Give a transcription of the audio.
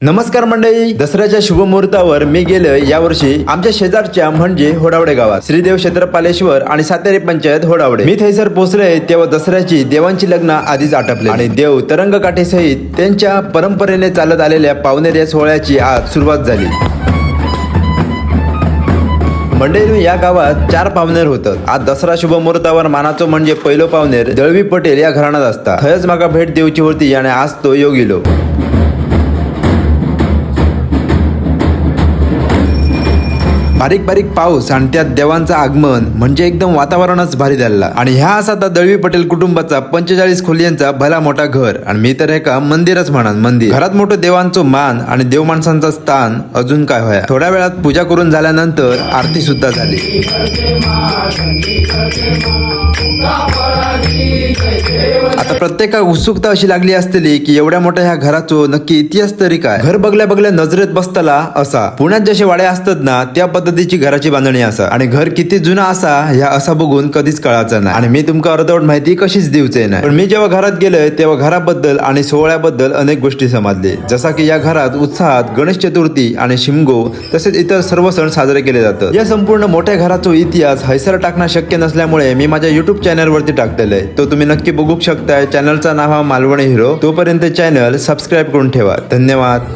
नमस्कार मंडळी, दसऱ्याच्या शुभमुहूर्तावर मी गेलो यावर्षी आमच्या शेजारच्या म्हणजे होडावडे गावात श्रीदेव क्षेत्रपालेश्वर आणि सातेरी पंचायत होडावडे. मी थैसर पोहोचले तेव्हा दसऱ्याची देवांची लग्न आधीच आटपले आणि देव तरंग काठीसहित त्यांच्या परंपरेने चालत आलेल्या पावनेर या सोहळ्याची आज सुरुवात झाली. मंडळी, या गावात चार पावनेर होतात. आज दसरा शुभ मुहूर्तावर मानाचो म्हणजे पहिलो पावनेर दळवी पटेल या घराण्यात असता. थंयच माका भेट देऊची होती आणि आज तो यो गेलो. बारीक बारीक पाऊस आणि त्यात देवांचं आगमन म्हणजे एकदम वातावरणच भारी झालेला. आणि ह्या असा आता दळवी पटेल कुटुंबाचा 45 खोल्यांचा भला मोठा घर आणि मी तर एका मंदिरच म्हणान मंदिर. घरात मोठं देवांचं मान आणि देव माणसांचं स्थान, अजून काय होया. थोड्या वेळात पूजा करून झाल्यानंतर आरती सुद्धा झाली. आता प्रत्येकाक उत्सुकता अशी लागली असतली की एवढ्या मोठ्या ह्या घराचो नक्की इतिहास तरी काय. घर बघल्या बघल्या नजरेत बसतला असा. पुण्यात जसे वाडे असतात ना, त्या पद्धतीची घराची बांधणी असा. आणि घर किती जुना असा ह्या असा बघून कधीच कळायचं नाही आणि मी तुमका अर्धवट माहिती कशीच दिवचे नाही. पण मी जेव्हा घरात गेलोय तेव्हा घराबद्दल आणि सोहळ्याबद्दल अनेक गोष्टी समजले, जसा की या घरात उत्साहात गणेश चतुर्थी आणि शिमगो तसेच इतर सर्व सण साजरे केले जातात. या संपूर्ण मोठ्या घराचा इतिहास हैसर टाकणं शक्य नसल्यामुळे मी माझ्या युट्यूब चॅनलवरती टाकलेलं आहे, तो तुम्ही नक्की बघू शकताय. चॅनलचा नाव हा मालवणी हिरो. तोपर्यंत चॅनल सबस्क्राईब करून ठेवा. धन्यवाद.